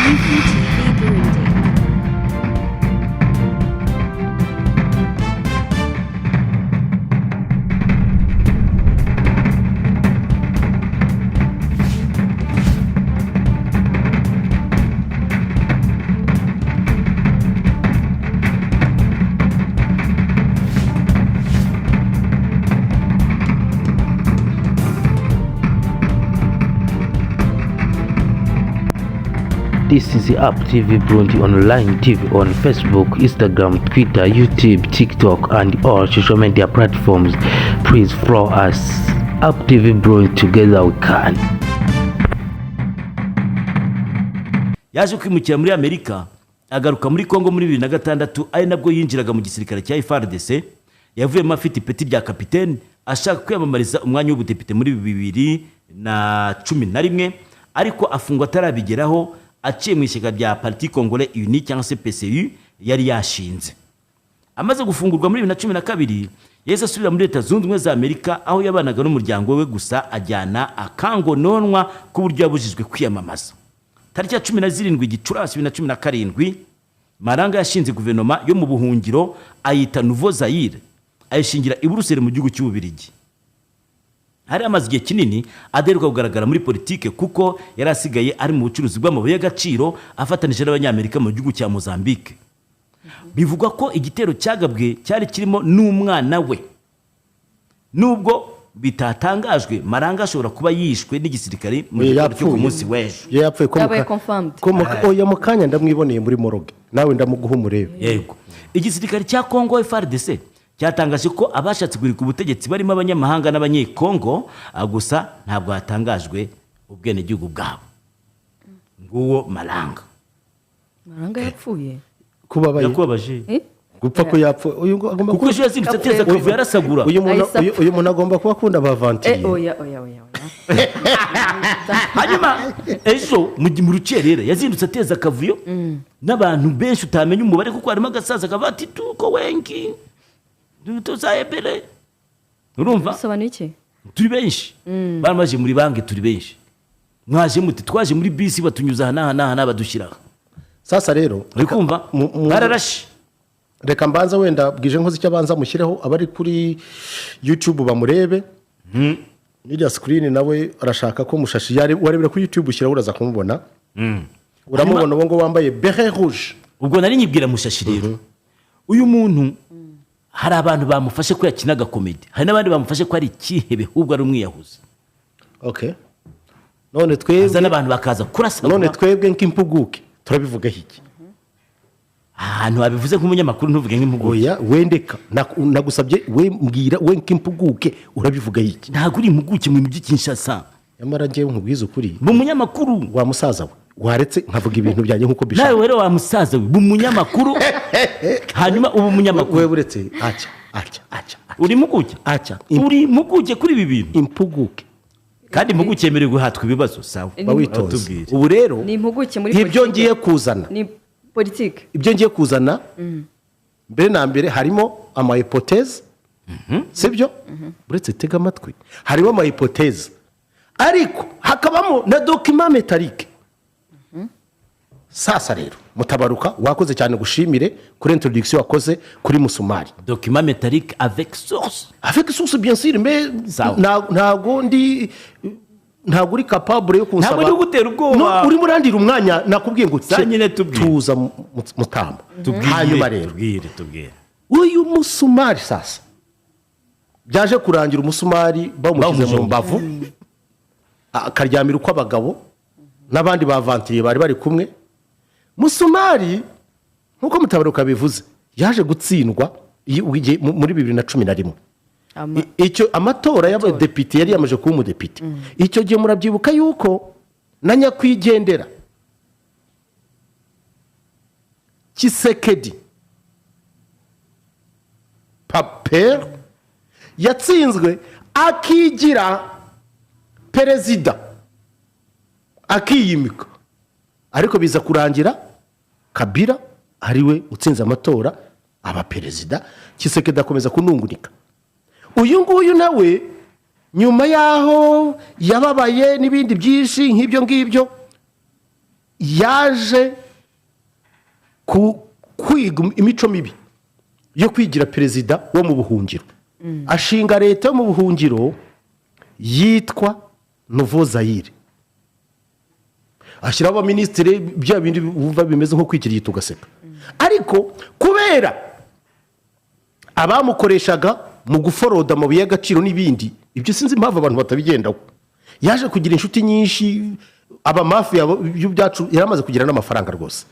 UPTV Burundi. This is Up TV Burundi online TV on Facebook, Instagram, Twitter, YouTube, TikTok, and all social media platforms. Please follow us. Up TV Burundi, together we can. Yaje kwimukira muri Amerika, agaruka muri Congo muri 2006, ari nabwo yinjiraga mu gisirikare cya FARDC. Yavuyemo afite ipeti rya kapitene, ashaka kwiyamamariza umwanya w'ubudepite muri 2011, ariko afungwa atarabigeraho, aciye mu ishyaka rya Parti Congolais Uni cyangwa se PCU yari yashinze. Amaze gufungurwa muri 2012, yahise asubira muri Leta Zunze Ubumwe za Amerika, aho yabanaga n'umuryango we gusa, ajyana akangononwa k'uburyo yabujijwe kwiyamamaza. Tariki ya 17 Gicurasi 2017, Maranga yashinze guverinoma yo mu buhungiro, ayita Nouveau Zaire, ayishingira i Buruseli mu gihugu cy'Ububirigi. Hari amaze igihe kinini adaheruka kugaragara muri politike, kuko yari asigaye ari mu bucuruzi bw'amabuye y'agaciro afatanije n'Abanyamerika mu gihugu cya Mozambique. Bivugwa ko igitero cyagabwe cyari kirimo n'umwana we. Nubwo bitatangajwe, Maranga ashobora kuba yishwe n'igisirikare mu Oya, gitondo cyo ku yapfuye. munsi w'ejo. Iyo yapfuye ko Yabaye confirmed. Oya, mu kanya ndamwiboneye muri morgue, nawe ndamuguha umurebe. Yego, igisirikare cya Congo FARDC cyatangaje ko abashatse guhirika ubutegetsi barimo abanyamahanga n'Abanyekongo, gusa ntabwo hatangajwe ubwenegihugu bwabo. Nguwo Maranga. Maranga yapfuye. Kubabaye. Yakubabaje? Eh? Gupfa ko yapfuye uyu ngo agomba Kuko ejo yazindutse ateza akavuyo, yarasagura. Uyu muntu Ahise uyu muntu agomba kuba akunda abavantiriye. Oya, oya, oya, oya. Hanyuma ejo mu rukerera yazindutse ateza akavuyo n'abantu benshi utamenya umubare, kuko harimo agasaza kavuga ati tuko wengi tuzayebere, urumva? Bisobanuye iki? Turi benshi, bamaje muri banki, turi benshi, mwaje muti twaje muri bisi, batunyuza aha n'aha n'aha n'aha, badushyira aha. Sasa rero Uri kumva? Bararashe. Reka mbanza wenda bwije nkoze icyo abanza mushyireho, abari kuri YouTube bamurebe n'iriya screen, nawe arashaka ko Mushashi warebera kuri YouTube, ushyiraho uraza kumubona, uramubona uwo ngo wambaye beret rouge. Ubwo nari nyibwira Mushashi rero, uyu muntu hari abantu bamufashe ko yakinaga komedi, hari n'abandi bamufashe ko ari ikihebe, ahubwo ari umwiyahuzi. Okay, none Haza twebwe n'abantu bakaza kurasa. None twebwe nk'impuguke turabivugaho iki? Ahantu wabivuze nk'umunyamakuru, ntuvuge nk'impuguke. Oya, wendeka nagusabye we mbwira, we nk'impuguke urabivugaho iki? Ntabwo uri impuguke mu bintu by'ikinshasa. Nyamara njyewe nkubwize ukuri. Mu munyamakuru. Wa musaza we, waretse nkavuga ibintu byanjye nk'uko Nawe mbishaka. rero wa musaza we, mu munyamakuru, hanyuma uba umunyamakuru. We uretse aca aca aca. Uri impuguke? Aca. Uri impuguke kuri ibi bintu? Impuguke. Kandi impuguke yemerewe guhatwa ibibazo, sawa. Ba witonze. Tubwire. Ubu rero Ni impuguke muri ibyo politike. ngiye kuzana Ni politike. Ibyo ngiye kuzana, mbere na mbere harimo ama hypothèse, sibyo? Uretse tega amatwi, harimo ama hypothèse, ariko hakabamo na document métallique. Sasa rero Mutabaruka, wakoze cyane, gushimire kuri introduction wakoze kuri Musumari. Document métallique avec source. Avec source, bien sûr, mais Sawa. Ntago ndi, ntago uri capable yo kunsaba. Ntabwo ndi kugutera ubwoba. No, urimo urandira umwanya, nakubwiye ngo Sa nyine tubwire. tuza mutamba. Hanyuma rero tubwire, tubwire. Uyu Musumari sasa byaje kurangira umusumari bamushyize mu Bawumujomba. mbavu, akaryamira uko abagabo n'abandi bavantiriye bari bari kumwe. Musumari, nk'uko Mutabaruka bivuze, yaje gutsindwa muri 2011. Icyo amatora y'abadepite yari yamaze kuba umudepite icyo gihe, murabyibuka yuko na nyakwigendera Tshisekedi Papere yatsinzwe, akigira perezida, akiyimika, ariko biza kurangira Kabila ariwe utsinze amatora aba perezida, Tshisekedi akomeza kunungunika. Uyu nguyu nawe nyuma y'aho yababaye n'ibindi byinshi nk'ibyo ngibyo. Yaje kwiga imico mibi yo kwigira perezida wo mu buhungiro, ashinga leta yo mu buhungiro yitwa Nouveau Zaïre, ashyiraho abaminisitiri, bya bindi wumva bimeze nko kwikirigita ugaseka. Ariko kubera abamukoreshaga mu guforoda amabuye y'agaciro n'ibindi, ibyo sinzi impamvu abantu batabigendaho, yaje kugira inshuti nyinshi, abamafiya byacu, yari amaze kugira n'amafaranga rwose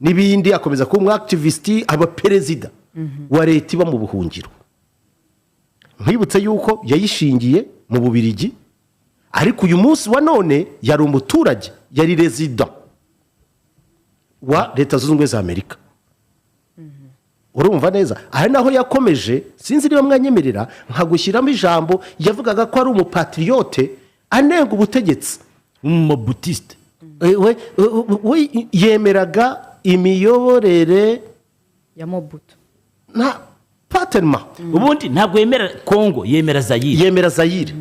n'ibindi, akomeza kuba umu activiste, aba perezida wa leta iba mu buhungiro. Nkwibutse yuko yayishingiye mu Bubirigi, ariko uyu munsi wa none yari umuturage, yari résident wa Leta Zunze Ubumwe za Amerika. Urumva neza, aha naho yakomeje. Sinzi niba mwanyemerera nkagushyiramo ijambo yavugaga ko ari umupatriote anenga ubutegetsi. Umumobutiste. We yemeraga imiyoborere ya Mobutu. Nta patenema. Ubundi ntabwo yemera Kongo, yemera Zayire. Yemera Zayire.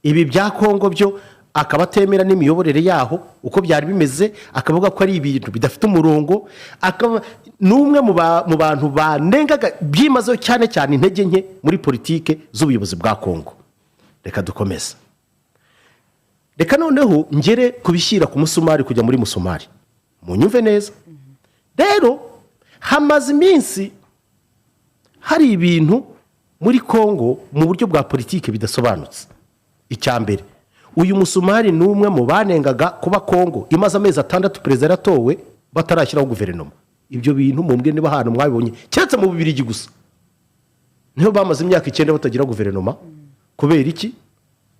Ibi bya Kongo byo akaba atemera n'imiyoborere yaho uko byari bimeze, akavuga ko ari ibintu bidafite umurongo, akaba n'umwe mu bantu banengaga byimazeyo cyane cyane intege nke muri politike z'ubuyobozi bwa Kongo. Reka dukomeze. Reka noneho ngere kubishyira ku musumari, kujya muri musumari, munyumve neza. Rero hamaze iminsi hari ibintu muri Kongo mu buryo bwa politike bidasobanutse. Icya mbere, uyu musumari ni umwe mu banengaga kuba Kongo imaze amezi 6 perezida yaratowe batarashyiraho guverinoma. Ibyo bintu mumbwe niba ahantu mwabibonye, keretse mu Bubirigi gusa niho bamaze imyaka 9 batagira guverinoma. Kubera iki?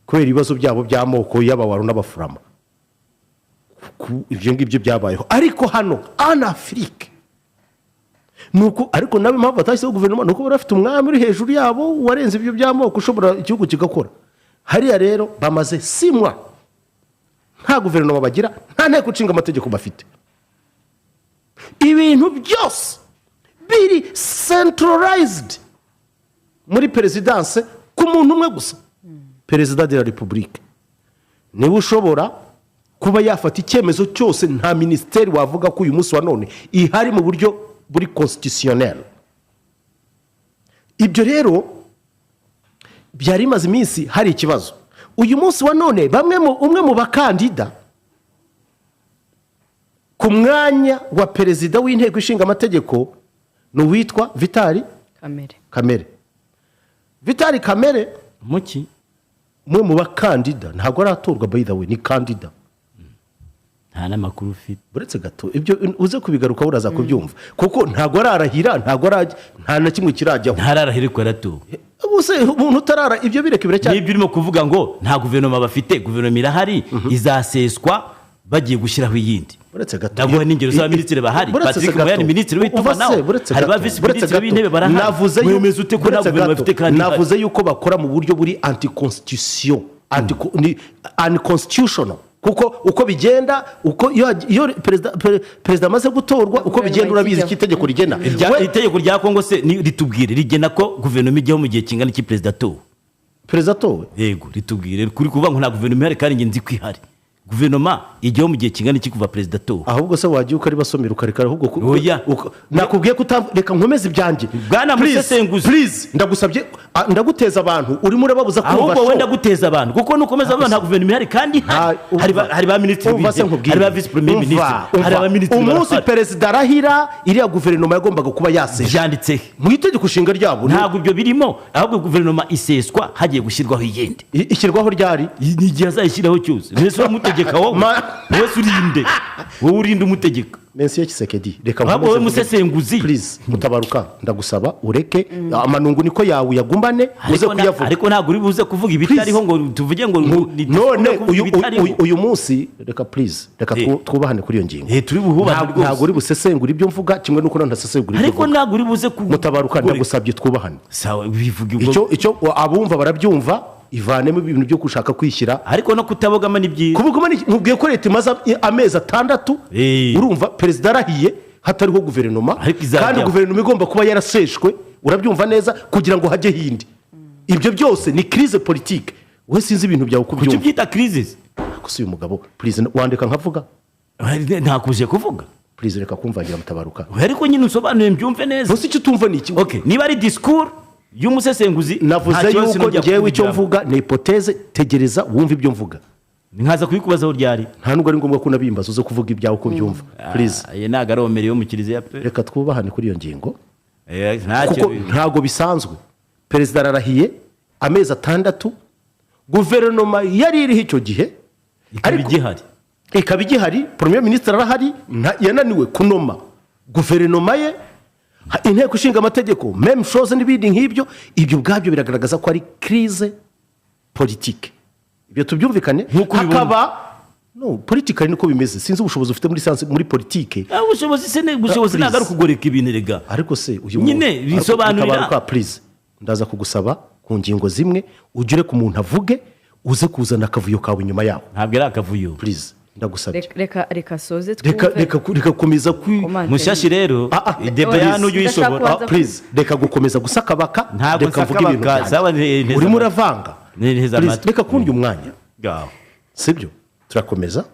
Kubera ibibazo byabo by'amoko y'abawaru n'abafurama. Ibyo ngibyo byabayeho. Ariko hano en Afrique nuko, ariko nawe impamvu batashyizeho guverinoma nuko bari bafite umwami uri hejuru yabo warenze ibyo by'amoko, ushobora igihugu kigakora. Hariya rero bamaze 6 mois nta guverinoma bagira, nta nteko nshinga amategeko bafite. Ibintu byose biri centralized muri perezidanse ku muntu umwe gusa, perezida de la République, niwe ushobora kuba yafata icyemezo cyose. Nta minisiteri wavuga ko uyu munsi wa none ihari mu buryo buri constitutionnel. Ibyo rero byari bimaze iminsi hari ikibazo. Uyu munsi wa none bamwe mu umwe mu bakandida ku mwanya wa perezida w'inteko ishinga amategeko ni uwitwa Vital Kamere. Kamere, Vital Kamerhe. Muki? Umwe mu bakandida, ntabwo aratorwa by the way, ni kandida. Nta n'amakuru ufite. Uretse gato, ibyo uze kubigarukaho, uraza kubyumva, kuko ntabwo ararahira, ntabwo arajya, nta na kimwe kirajyaho. Ntararahira ariko yaratowe. Ubuse umuntu utarara, ibyo bireke, biracyari. N'ibyo urimo kuvuga ngo nta guverinoma bafite, guverinoma irahari, izaseswa bagiye gushyiraho iyindi. Uretse gato. Ndaguha n'ingero z'abaminisitiri bahari. Uretse Patrick se gato. Muyaya ni minisitiri w'itumanaho. Umva se, uretse Hari ba gato, visi uretse minisitiri gato. b'intebe barahari. Wemeza ute ko nta Uretse guverinoma gato. bafite kandi ihari? Navuze yuko bakora mu buryo buri anticonstitution, ni unconstitutional, kuko uko bigenda, uko iyo perezida amaze gutorwa, uko bigenda urabizi icyo itegeko rigena. Itegeko rya Kongo se ritubwire, rigena ko guverinoma ijyaho mu gihe kingana iki perezida atowe? Perezida atowe? Yego, ritubwire. Kuri kuvuga ngo nta guverinoma ihari kandi njye nzi ko ihari, guverinoma ijyaho mu gihe kingana iki kuva perezida atowe? Ahubwo se wagiye ukaribasomera ukareka ahubwo Oya. Nakubwiye ko reka nkomeze ibyanjye. Bwana Please, musesenguzi. please, ndagusabye, ndaguteza abantu, urimo urababuza kumva Ahubwo show. wenda guteza abantu, kuko nukomeza abantu nta guverinoma ihari kandi ihari. Hari ba minisitiri Umva se b'intebe, nkubwire. hari ba visi premier Umva, minisitiri, hari umva. abaminisitiri Umunsi barahari. perezida arahira, iriya guverinoma yagombaga kuba yasesha. Byanditse he? Mu itegeko nshinga ryabo. Ntabwo ibyo birimo. Ahubwo guverinoma iseswa hagiye gushyirwaho iyindi. Ishyirwaho ryari? Ni igihe azayishyiraho cyose. Mbese uramutegeka wowe? Wowe se urinde? Wowe urinde umutegeka? Mensiyo Tshisekedi, reka Ahubwo wowe nkomeze mvuge. musesenguzi. Please, Mutabaruka, ndagusaba ureke amanungu niko yawe uyagumbane, uze kuyavuga. Ariko ntabwo uri buze kuvuga ibitariho ngo tuvuge ngo None kuvuga ibitariho. uyu munsi, reka please, reka twubahane kuri iyo ngingo. Turi buhubahane rwose. Ntabwo uri busesengura ibyo mvuga kimwe n'uko ntasesengura ibyo Ariko uvuga. ntabwo uri buze ku Mutabaruka, ndagusabye twubahane. Sawa, bivuga ubwo. Icyo abumva barabyumva, ivanemo ibintu byo gushaka kwishyira. Ariko no kutabogama ni byiza. Kubuguma nkubwiye ko leta imaze amezi 6, urumva, perezida arahiye hatariho guverinoma, Ariko izajyaho. kandi guverinoma igomba kuba yaraseshwe, urabyumva neza, kugira ngo hajye hindi. Ibyo byose ni crise politique. We sinzi ibintu byawe uko Kuki ubyumva. ubyita crisis? Gusa uyu mugabo, please, wandeka nkavuga. Ntakuje kuvuga. Please, reka kumvangira, Mutabaruka. Oya, ariko nyine usobanuye mbyumve neza. Ntusi icyo utumva ni iki? Okay, niba ari discours y'umusesenguzi, Navuze nta kibazo, yuko sinongera ngewe icyo kukuvugiramo. mvuga ni hypothèse. Tegereza wumve ibyo mvuga. Nkaza kubikubazaho ryari? Nta nubwo ari ngombwa ko unabimbaza, uze kuvuga ibyawe uko ubyumva, please. Ah, iyi ntabwo ari homélie yo mu kiliziya pe. Reka twubahane kuri iyo ngingo. Ntacyo. Kuko ntabwo bisanzwe, perezida ararahiye amezi 6, guverinoma yari iriho icyo gihe Ikaba igihari. Ikaba igihari, premier ministre arahari, yananiwe kunoma guverinoma ye, inteko ishinga amategeko même chose, n'ibindi nk'ibyo. Ibyo ubwabyo biragaragaza ko ari crise politique, ibyo tubyumvikane. Nk'uko ubibona. Hakaba no politique niko bimeze. Sinzi ubushobozi ufite muri science, muri politike. Ah, ubushobozi se ubushobozi Please. ntabwo ari ukugoreka ibintu rega. Ariko se uyu Nyine, ariko bisobanurira- Mutabaruka, please, ndaza kugusaba ku ngingo zimwe ugere ku muntu avuge, uze kuzana akavuyo kawe inyuma yaho. Ntabwo ari akavuyo. Please, ndagusabye. Reka soze Reka twumve. reka gukomeza kwi Commentaire. Mushashi rero, Ah, ah, idebe Oya, ya nujya ndashaka uyishobora. kubanza. Ah, please, reka gukomeza gusakabaka. Ntabwo Reka mvuge ibintu nsakabaka, byanjye. sawa, nteze Urimo amatwi. uravanga. Nteze Please, amatwi. reka kundya umwanya. Ngaho. Sibyo, turakomeza.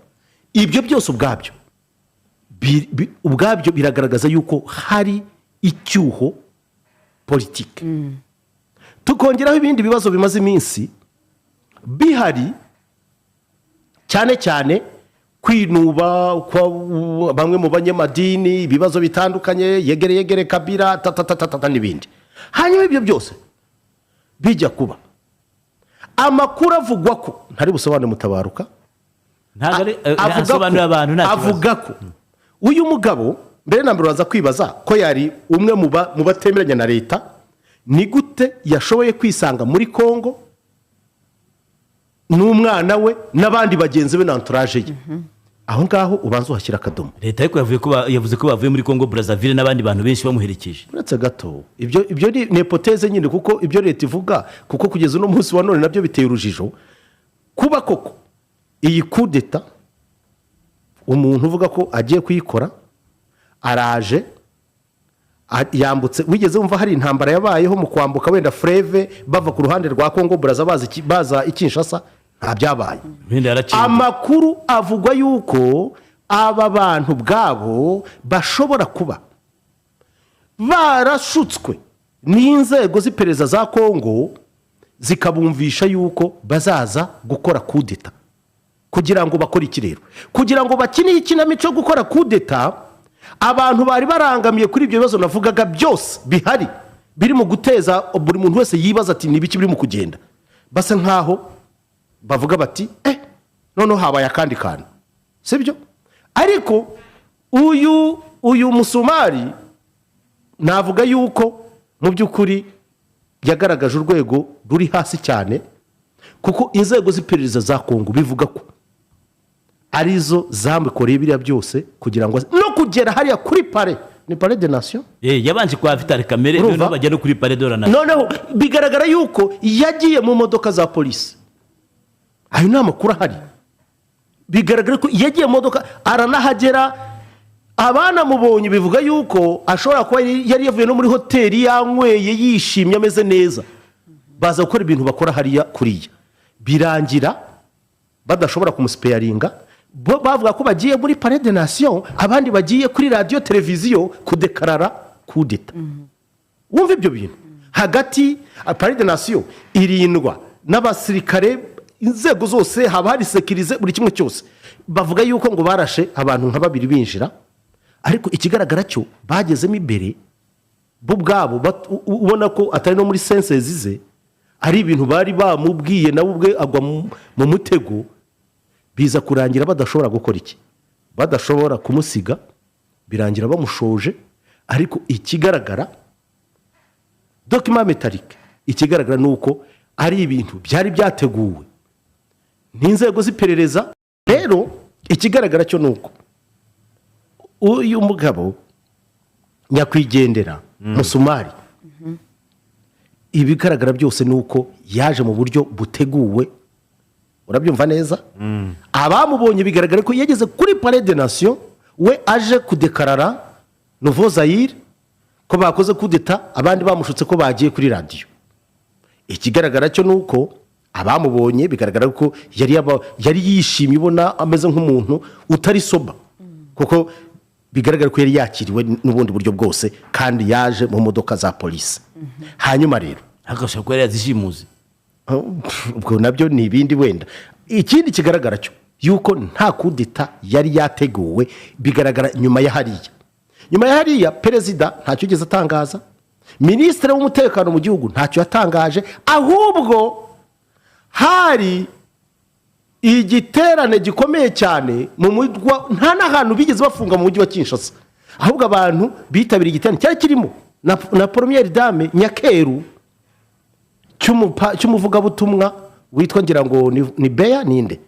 Ibyo byose ubwabyo ubwabyo biragaragaza yuko hari icyuho politike, tukongeraho ibindi bibazo bimaze iminsi bihari, cyane cyane kwinuba kwa bamwe mu banyamadini, ibibazo bitandukanye, yegere yegere Kabila, tatatatata n'ibindi. Hanyuma ibyo byose bijya kuba, amakuru avugwa ko ntari busobanure, Mutabaruka, Ntabwo ari avuga ko asobanurira abantu, nta kibazo. Avuga ko uyu mugabo, mbere na mbere uraza kwibaza ko yari umwe mu batemeranya na leta, ni gute yashoboye kwisanga muri Congo n'umwana we n'abandi bagenzi be na entourage ye? Aho ngaho ubanza uhashyira akadomo. Leta ariko yavuze ko bavuye muri Congo Brazzaville n'abandi bantu benshi bamuherekeje. Uretse gato, ibyo ni hypothèse nyine, kuko ibyo leta ivuga, kuko kugeza uno munsi wa none nabyo biteye urujijo. Kuba koko iyi kudeta, umuntu uvuga ko agiye kuyikora araje, yambutse, wigeze wumva hari intambara yabayeho mu kwambuka wenda fleuve bava ku ruhande rwa Congo Brazza baza i Kinshasa? Nta byabaye. Wenda yaraciye. Amakuru avugwa yuko aba bantu ubwabo bashobora kuba barashutswe n'inzego z'iperereza za Kongo, zikabumvisha yuko bazaza gukora kudeta. Kugira ngo bakore iki rero? Kugira ngo bakine ikinamico yo gukora kudeta. Abantu bari barangamiye kuri ibyo bibazo navugaga byose bihari, biri mu guteza buri muntu wese yibaza ati: "Ni ibiki birimo kugenda?" Basa nkaho bavuga bati: "Eh, noneho habaye akandi kantu." Sibyo? Ariko uyu Musumari, navuga yuko mu by'ukuri yagaragaje urwego ruri hasi cyane, kuko inzego z'iperereza za Kongo bivuga ko arizo zamukoreye biriya byose kugira ngo no kugera hariya kuri palais, ni Palais des Nations. Yabanje kwa Vital Kamerhe. Urumva? Noneho bajya no kuri Palais de la Nation. Noneho bigaragara yuko yagiye mu modoka za polisi. Ayo ni amakuru ahari. Bigaragara ko yagiye mu modoka, aranahagera. Abanamubonye bivuga yuko ashobora kuba yari yavuye no muri hoteli yanyweye, yishimye, ameze neza, baza gukora ibintu bakora hariya kuriya, birangira badashobora kumusparinga. Bo bavuga ko bagiye muri Palais des Nations, abandi bagiye kuri radiyo televiziyo kudekarara kudeta. Wumva ibyo bintu, hagati Palais des Nations irindwa n'abasirikare, inzego zose, haba hari sécurisé buri kimwe cyose. Bavuga yuko ngo barashe abantu nka babiri binjira, ariko ikigaragara cyo bagezemo imbere bo ubwabo ubona ko atari no muri senses ze, ari ibintu bari bamubwiye, nawe ubwe agwa mu mutego. Biza kurangira badashobora gukora iki, badashobora kumusiga, birangira bamushoje. Ariko ikigaragara, document métallique, ikigaragara ni uko ari ibintu byari byateguwe n'inzego z'iperereza. Rero ikigaragara cyo ni uko uyu mugabo nyakwigendera Musumari, ibigaragara byose ni uko yaje mu buryo buteguwe. Urabyumva neza? Abamubonye bigaragara ko yageze kuri Palais des Nations, we aje kudekarara Nouveau Zaïre ko bakoze kudeta, abandi bamushutse ko bagiye kuri radiyo. Ikigaragara cyo ni uko abamubonye bigaragara ko yari yishimye, ubona ameze nk'umuntu utari sober. Kuko bigaragara ko yari yakiriwe n'ubundi buryo bwose, kandi yaje mu modoka za polisi. Hanyuma rero agashobora kuba yari yazishimuze. Ubwo nabyo ni ibindi wenda. Ikindi kigaragara cyo yuko nta kudeta yari yateguwe, bigaragara nyuma ya hariya. Nyuma ya hariya perezida ntacyo yigeze atangaza, minisitiri w'umutekano mu gihugu ntacyo yatangaje, ahubwo hari igiterane gikomeye cyane mu mujyi, nta n'ahantu bigeze bafunga mu mujyi wa Kinshasa, ahubwo abantu bitabiriye igiterane cyari kirimo na première dame Nyakeru, cy'umuvugabutumwa witwa ngira ngo ni Beya ninde,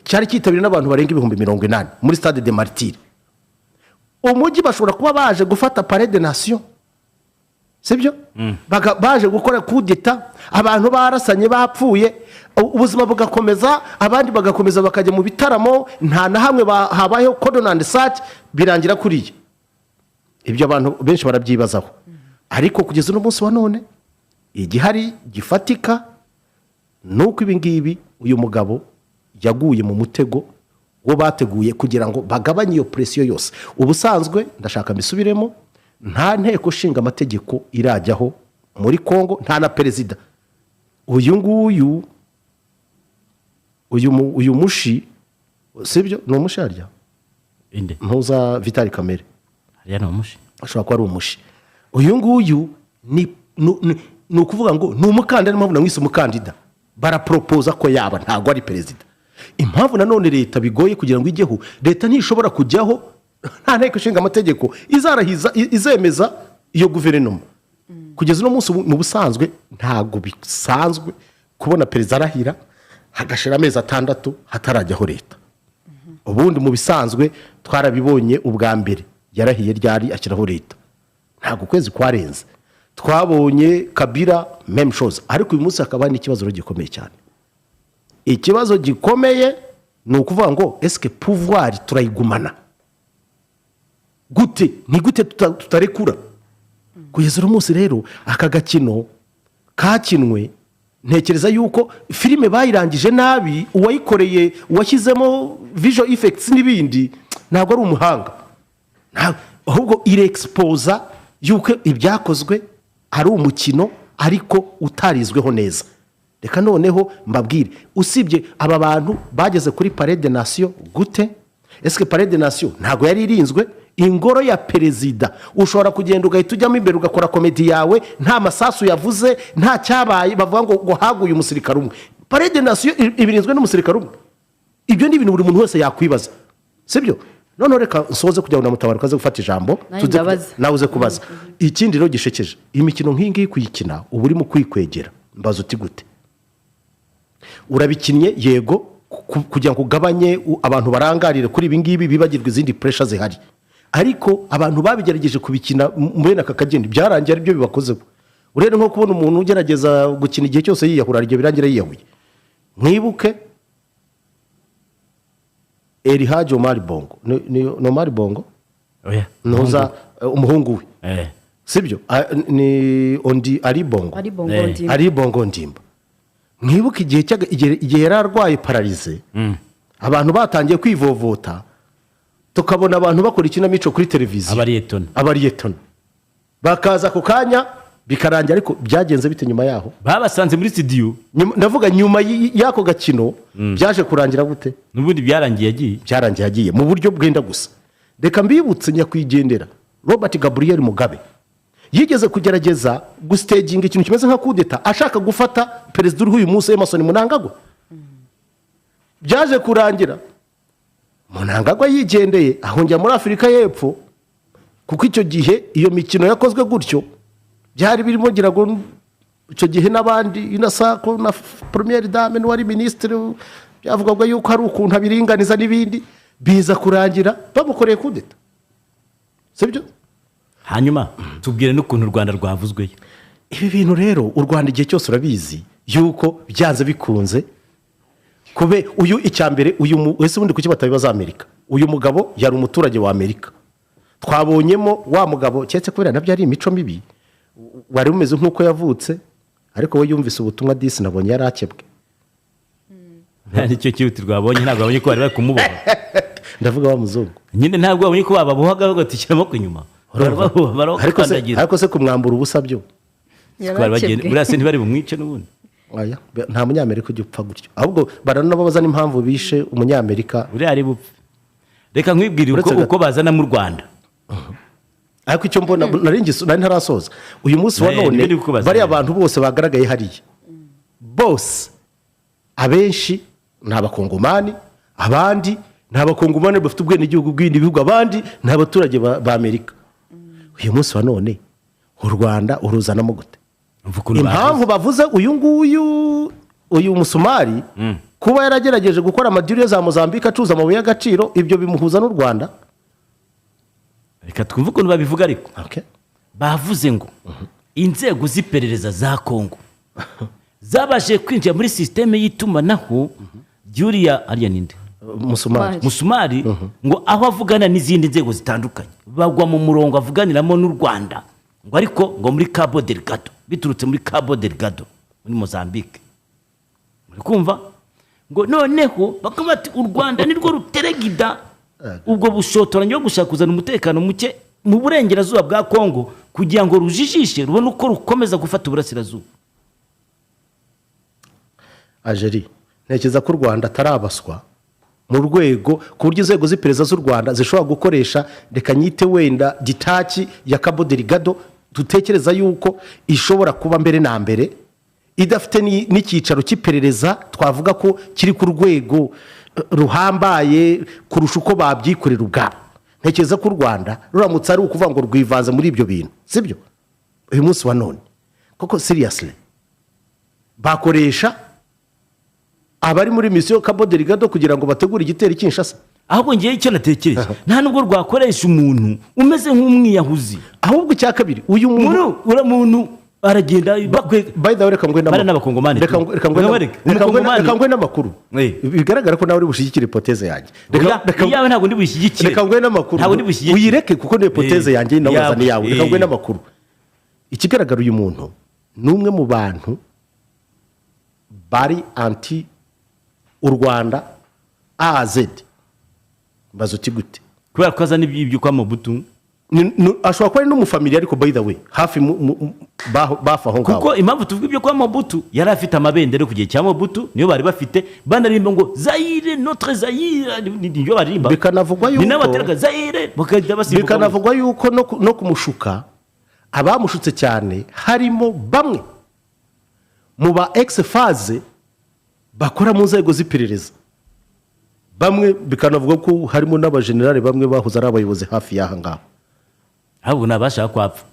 cyari cyitabiriwe n'abantu barenga 80,000 muri Stade des Martyrs. Umujyi bashobora kuba baje gufata Palais de Nation, sibyo? Baje gukora kudeta, abantu barasanye bapfuye, ubuzima bugakomeza, abandi bagakomeza bakajya mu bitaramo, nta na hamwe habayeho cordon and search, birangira kuriya. Ibyo abantu benshi barabyibazaho, ariko kugeza uno munsi wa none igihari gifatika ni uko ibi ngibi uyu mugabo yaguye mu mutego wo bateguye kugira ngo bagabanye iyo pression yose. Ubusanzwe ndashaka mbisubiremo, nta nteko ishinga amategeko irajyaho muri Kongo, nta na perezida. Uyu nguyu, uyu mushi, sibyo? Ni umushi harya? Inde? Ntuza Vital Kamerhe. Hariya ni umushi. Ashobora kuba ari umushi. Uyu nguyu ni ukuvuga ngo ni umukandida, niyo mpamvu namwise umukandida. Baraporopoza ko yaba, ntabwo ari perezida. Impamvu nanone leta bigoye kugira ngo ijyeho, leta ntishobora kujyaho nta nteko ishinga amategeko izarahiza, izemeza iyo guverinoma. Kugeza uno munsi mu busanzwe ntabwo bisanzwe kubona perezida arahira hagashira amezi 6 hatarajyaho leta. Ubundi mu bisanzwe twarabibonye, ubwa mbere yarahiye ryari ashyiraho leta, ntabwo ukwezi kwarenze. Twabonye Kabila même chose. Ariko uyu munsi hakaba hari n'ikibazo rero gikomeye cyane. Ikibazo gikomeye ni ukuvuga ngo est-ce que pouvoir turayigumana gute? Ni gute tutarekura? Kugeza uno munsi rero aka gakino kakinwe, ntekereza yuko filime bayirangije nabi. Uwayikoreye, uwashyizemo visual effects n'ibindi, ntabwo ari umuhanga. Ahubwo irexposa yuko ibyakozwe ari umukino ariko utarizweho neza. Reka noneho mbabwire, usibye aba bantu bageze kuri Palais de Nation gute? Est-ce que Palais de Nation ntabwo yari irinzwe? Ingoro ya perezida ushobora kugenda ugahita ujyamo imbere ugakora comédie yawe, nta masasu yavuze, nta cyabaye, bavuga ngo haguye umusirikare umwe. Palais de Nation ibirinzwe n'umusirikare umwe? Ibyo ni ibintu buri muntu wese yakwibaza, sibyo? Noneho reka nsoze kugira ngo na Mutabaruka aze gufata ijambo. Nanjye ndabaza. Nawe uze kubaza. Ikindi rero gishekeje, imikino nk'iyi ngiyi kuyikina uba urimo kwikwegera. Mbaza uti gute? Urabikinnye yego kugira ngo ugabanye abantu barangarire kuri ibi ngibi, bibagirwe izindi pressure zihari, ariko abantu babigerageje kubikina muri aka kageni byarangiye aribyo bibakozeho. Urebe nko kubona umuntu ugerageza gukina igihe cyose yiyahura, igihe birangira yiyahuye. Mwibuke Elhaji Omar Bongo, ni Omar Bongo? Oya. Ntuza umuhungu we? Eh. Sibyo? Ni ondi Ali Bongo. Ari Bongo Ndimba. Ali Bongo Ndimba, mwibuke igihe igihe yari arwaye paralysé, abantu batangiye kwivovota, tukabona abantu bakora ikinamico kuri televiziyo. Abariyetona. Abariyetona bakaza ako kanya bikarangira. Ariko byagenze bite nyuma yaho? Babasanze muri studio. Ndavuga nyuma y'ako gakino, byaje kurangira gute? N'ubundi byarangiye agiye. Byarangiye agiye mu buryo bwenda gusa. Reka mbibutse, nyakwigendera Robert Gabriel Mugabe yigeze kugerageza gustaginga ikintu kimeze nka kudeta, ashaka gufata perezida uriho uyu munsi Emmerson Mnangagwa. Byaje kurangira Mnangagwa yigendeye, ahungira muri Afurika y'Epfo, kuko icyo gihe iyo mikino yakozwe gutyo byari birimo ngira ngo icyo gihe n'abandi inasako na première dame n'uwari minisitiri, byavugwaga yuko hari ukuntu abiringaniza n'ibindi, biza kurangira bamukoreye kudeta, sibyo? Hanyuma tubwire n'ukuntu u Rwanda rwavuzweyo. Ibi bintu rero, u Rwanda igihe cyose urabizi yuko byanze bikunze kube uyu icya mbere uyu ese ubundi kuki batabibaza Amerika? Uyu mugabo yari umuturage wa Amerika. Twabonyemo wa mugabo, keretse kubera nabyo ari imico mibi, wari umeze nk'uko yavutse, ariko we yumvise ubutumwa disi, nabonye yari akebwe. Nicyo cyihutirwa babonye, ntabwo babonye ko bari bari kumuboha. Ndavuga wa muzungu. Nyine ntabwo babonye ko bababohaga bagatwikira amaboko inyuma. Ariko se, Barabakandagira. ariko se kumwambura ubusa byo? Bari bagenda- Yarakebwe. Buriya se ntibari bumwice n'ubundi? Oya, nta Munyamerika ujya upfa gutyo, ahubwo baranababaza n'impamvu bishe Umunyamerika. Buriya ari bupfe. Reka nkwibwire uko Uretse uko bazana mu Rwanda. Ariko icyo mbona, nari ntarasoza uyu munsi wa none, Nibyo ndi kukubaza. bariya bantu bose bagaragaye hariya bose, abenshi ni Abakongomani, abandi ni Abakongomani bafite ubwenegihugu bw'ibindi bihugu, abandi ni abaturage ba Amerika. Uyu munsi wa none u Rwanda uruzanamo gute? Umva ukuntu Impamvu bavuze uyu nguyu, uyu Musumari, kuba yaragerageje gukora amadiri ya za Mozambique acuruza amabuye y'agaciro, ibyo bimuhuza n'u Rwanda? Reka twumve ukuntu babivuga ariko. Okay. Bavuze ngo inzego z'iperereza za Kongo zabashije kwinjira muri sisiteme y'itumanaho ry'uriya, ariya ninde? Musumari. Musumari, ngo aho avugana n'izindi nzego zitandukanye, bagwa mu murongo avuganiramo n'u Rwanda, ngo ariko ngo muri Cabo Delgado, biturutse muri Cabo Delgado muri Mozambique. Muri kumva ngo noneho bakaba bati u Rwanda nirwo ruteregida ubwo bushotoranyi bwo gushaka kuzana umutekano muke mu burengerazuba bwa Kongo, kugira ngo rujijishe rubone uko rukomeza gufata uburasirazuba. Ajeri, ntekereza ko u Rwanda atarabaswa mu rwego ku buryo inzego z'iperereza z'u Rwanda zishobora gukoresha, reka nyite wenda gitaki ya Cabo Delgado, dutekereza yuko ishobora kuba mbere na mbere idafite n'icyicaro cy'iperereza twavuga ko kiri ku rwego ruhambaye kurusha uko babyikorera ubwabo. Ntekereza ko u Rwanda ruramutse ari ukuvuga ngo rwivanze muri ibyo bintu, sibyo? Uyu munsi wa none koko, seriously, bakoresha abari muri misiyo Cabo Delgado kugira ngo bategure igitero i Kinshasa? Ahubwo ngewe icyo natekereje, nta nubwo rwakoresha umuntu umeze nk'umwiyahuzi. Ahubwo icya kabiri, uyu muntu Muri uriya muntu aragenda bakwe. By the way, reka ngwe Bariya ni Abakongomani. Reka reka ngwe Reka reka Umukongomani. ngwe n'amakuru. Bigaragara ko nawe uri bushyigikire hypothèse yanjye. Oya, iyawe ntabwo ndi bushyigikire. Reka ngwe n'amakuru. Ntabwo ndi bushyigikire. Uyireke kuko ni hypothèse yanjye, nawe Yawe. uzana iyawe. Reka ngwe n'amakuru. Ikigaragara, uyu muntu ni umwe mu bantu bari anti u Rwanda A à Z. Mbaza uti gute? Kubera ko azana ibyo kwa Mobutu. Ashobora kuba ari n'umufamiliya, ariko by the way hafi bafi aho ngaho. Kuko impamvu tuvuga ibyo kwa Mobutu, yari afite amabendera ku gihe cya Mobutu, niyo bari bafite, banaririmba ngo "Zaire, notre Zaire", niyo baririmba. Bikanavugwa Ni yuko n'abateraga "Zaire" bakahita basimbuka. Bikanavugwa yuko no kumushuka, abamushutse cyane harimo bamwe mu ba ex-FAZ bakora mu nzego z'iperereza bamwe, bikanavuga ko harimo n'abajenerali bamwe bahoze ari abayobozi hafi y'aha ngaha. Ahubwo ni abashaka kwapfa.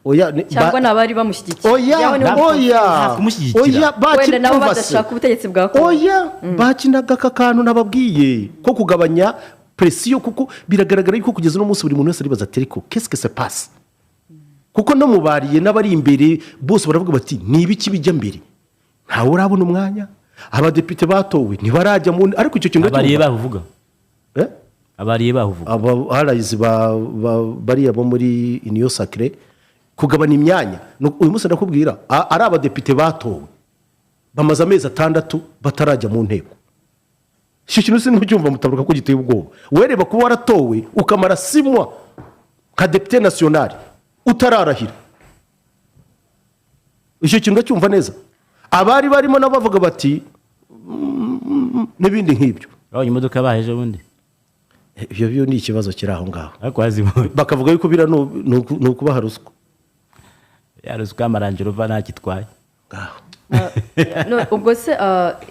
Oya, Cyangwa ni abari bamushyigikiye. Oya. Yawe niwe Oya. Nta kumushyigikira. Oya. Wenda nabo Umva se. badashaka ubutegetsi bwa Kongo. Oya, bakinaga aka kantu nababwiye ko kugabanya pression, kuko biragaragara yuko kugeza uno munsi buri muntu wese aribaza ati: "Ariko qu'est-ce qui se passe?" Kuko no mu bariye n'abari imbere bose baravuga bati: "Ni ibiki bijya mbere?" Ntawe urabona umwanya, abadepite batowe ntibarajya mu, ariko icyo kintu Abariye ndacyumva. bahuvuga. Eh? Abariye bahuvuga. Aba allies ba bariya bo muri Union Sacrée, kugabana imyanya. Uyu munsi ndakubwira, ari abadepite batowe bamaze amezi 6 batarajya mu nteko. Icyo kintu sinucyumva, mutaruka ko giteye ubwoba. Wereba kuba waratowe ukamara 6 mois nka député national utararahira, icyo kintu ndacyumva neza. Abari barimo nabo bavuga bati n'ibindi nk'ibyo. Babonye imodoka baheje ubundi. Ibyo byo ni ikibazo kiri aho ngaho. Ariko wazibonye. Bakavuga yuko biriya ni ukubaha ruswa. Ya ruswa y'amarange Rover ntacyo. Ngaho. No, ubwo se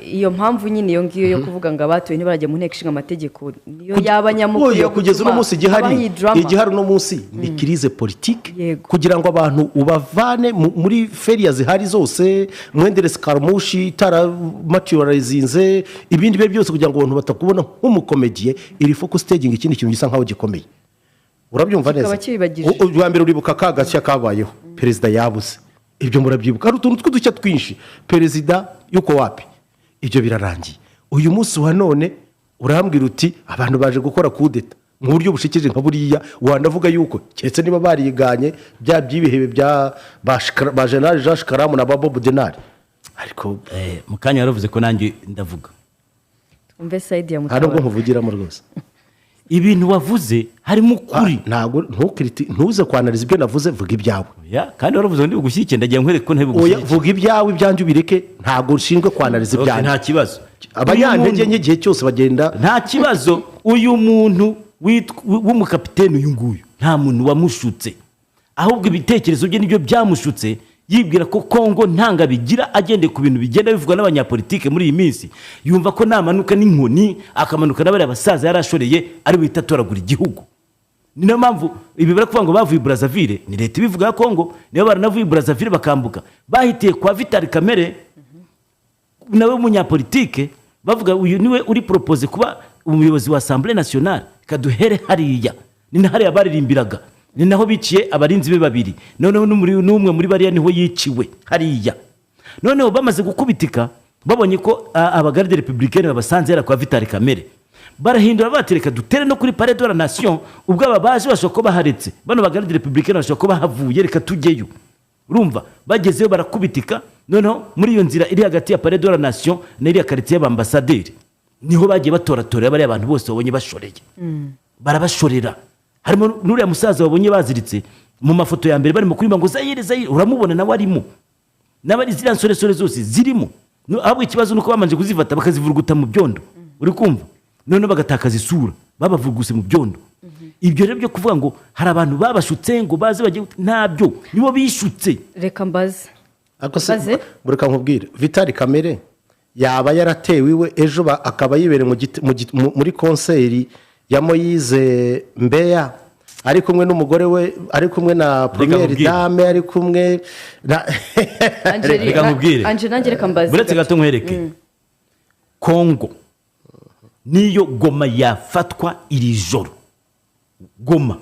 iyo mpamvu nyine iyo ngiyo yo kuvuga ngo abatoye ntibarajya mu nteko ishinga amategeko niyo yaba nyamukuru Oya, yo kugeza uno gutuma munsi igihari habaho iyi drama? Igihari uno munsi ni crise politique, kugira ngo abantu ubavane muri feriya zihari zose, mwendere escarmouche itaramatiyorizinze, ibindi bihe byose, kugira ngo abantu batakubona nk'umukomediye, iri focus staging ikindi kintu gisa nkaho gikomeye. Urabyumva neza? Kikaba kibibagije. Ubwa mbere uribuka ka gashya kabayeho, perezida yabuze, ibyo murabyibuka, hari utuntu tw'udushya twinshi, perezida yuko wapi, ibyo birarangiye. Uyu munsi wa none urambwira uti abantu baje gukora kudeta mu buryo bushikije nka buriya, wanavuga yuko keretse niba bariganye bya by'ibihebe bya ba General Jean Shikaramu na ba Bob Denari, ariko Mu kanya yaravuze ko nanjye ndavuga. Umve side ya Nta nubwo Mutabaruka. nkuvugiramo rwose. Ibintu wavuze harimo ukuri. Ntabwo ntuze kwanariza ibyo navuze, vuga ibyawe. Ya, kandi waravuze ngo ndibugushyigikire, ndagira nkwereke ko Oya, ntibugushyigikire. vuga ibyawe, ibyanjye ubireke, ntabwo ushinzwe kwanariza Okay, ibyanjye. nta kibazo. Abanyantege Uyu muntu- nke igihe cyose bagenda. Nta kibazo. Uyu muntu w'umukapiteni uyu nguyu, nta muntu wamushutse, ahubwo ibitekerezo bye nibyo byamushutse, yibwira ko Kongo ntanga bigira, agendeye ku bintu bigenda bivugwa n'abanyapolitike muri iyi minsi, yumva ko namanuka n'inkoni, akamanuka n'abariya basaza yari ashoreye, ari buhite atoragura igihugu. Ni nayo mpamvu ibi bari kuvuga ngo bavuye i Brazzaville, ni leta ibivuga ya Kongo, niyo baranavuye i Brazzaville bakambuka, bahitiye kwa Vital Kamerhe, nawe w'umunyapolitike, bavuga uyu niwe uri proposé kuba umuyobozi wa Assemblée nationale, kaduhere hariya. Ni na hariya baririmbiraga, ni naho biciye abarinzi be babiri. Noneho n'umwe muri bariya niho yiciwe hariya. Noneho bamaze gukubitika, babonye ko abagarde républicaine babasanze yara kwa Vital Kamerhe, barahindura batereka dutere no kuri Palais de la Nation. Ubwo aba baje bashobora kuba baharetse bano bagarde républicaine, bashobora kuba bahavuye, reka tujyeyo. Urumva bagezeyo barakubitika. Noneho muri iyo nzira iri hagati ya Palais de la Nation na iriya quartier y'abambasaderi, niho bagiye batoratorera bariya bantu bose babonye bashoreye, barabashorera. Harimo n'uriya musaza babonye baziritse mu mafoto ya mbere barimo kuririmba ngo "Zayire, Zayire", uramubona nawe arimo, n'abari ziriya nsoresore zose zirimo. Ahubwo ikibazo ni uko babanje kuzifata bakazivuruguta mu byondo, uri kumva, noneho bagatakaza isura babavuruguse mu byondo. Ibyo rero byo kuvuga ngo hari abantu babashutse ngo baze bajye, ntabyo, nibo bishutse. Reka mbaze. Ariko se Maze? reka nkubwire, Vital Kamerhe yaba yaratewe iwe ejo, akaba yibereye muri concert ya Moyize Mbeya, ari kumwe n'umugore we, ari kumwe na première Nkubwire. dame, ari kumwe na Angeli, Reka nkubwire. Angeli, nanjye reka mbaze. Buretse gato nkwereke. Kongo niyo Goma yafatwa iri joro, Goma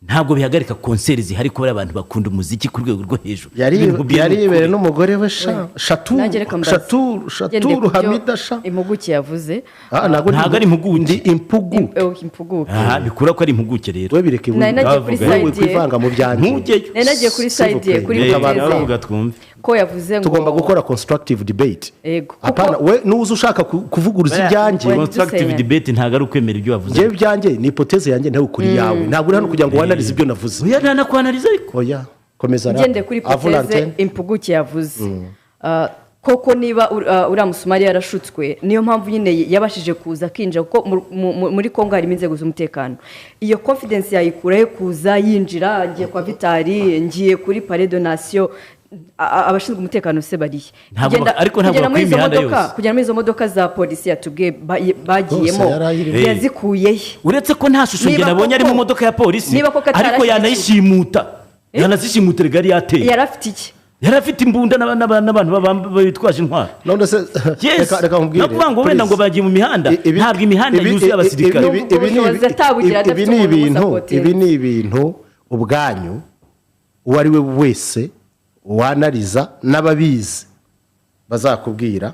ntabwo bihagarika concert zihari, kubera abantu bakunda umuziki ku rwego rwo hejuru. Yari Ibintu nkubwiye yari ni yibereye ukuri. n'umugore we sha Shatu Nanjye reka mbaze. Shatu Ngendeye Shaturu ku byo Hamida sha. Impuguke yavuze. Ah, ntabwo Ntabwo ari impuguke. Ndi impuguke. Impuguke. Aha bikura ko ari impuguke rero. We bireke. Nari nagiye kuri Bavuga. Wowe side ye. kwivanga mu byanjye. Ntujyeyo. Nari nagiye kuri S'il vous side ye, plaît. kuri Mutabaruka. hypothèse. Bavuga twumve. Ko yavuze ngo Tugomba gukora constructive debate. Yego, Apana we nuza ushaka kuvuguruza ibyanjye. Oya, Constructive ntidusenya. debate ntabwo ari ukwemera ibyo wavuze. Njyewe ibyanjye ni hypothèse yanjye, ntawe ukuri yawe. Ntabwo uri hano kugira ngo wanarize ibyo navuze. Oya, nta nakwanariza ariko. Oya, komeza. Ngendeye kuri Avu hypothèse l'antenne. impuguke yavuze. Koko niba uriya musumari yarashutswe, niyo mpamvu nyine yabashije kuza akinjira, kuko muri Kongo harimo inzego z'umutekano. Iyo confidence yayikurahe kuza yinjira, ngiye kwa Vital, ngiye kuri Palais de Nation, abashinzwe umutekano se barihe? Ntabwo ariko ntabwo Kugenda muri bakwiye izo imihanda modoka, yose. kugera muri izo modoka za polisi yatubwiye bagiyemo, Rwose yari ayirimo. yazikuye he? Uretse ko nta shusho njye Niba nabonye ari mu modoka ya polisi, niba koko ariko atarashyigikiwe. yanayishimuta, yanazishimuta rega, yari yateye. Yari afite iki? Yari afite imbunda n'abantu bitwaje intwaro. None se Yes. reka nkubwire, No kuvuga ngo wenda please. ngo bagiye mu mihanda, ntabwo imihanda yuzuye abasirikare. Ibi ni Ubushobozi atabugira, ibi adafite ni umuntu ibintu umusupportinga. Ibi ni ibintu ubwanyu uwo ari we wese wanariza n'ababizi bazakubwira.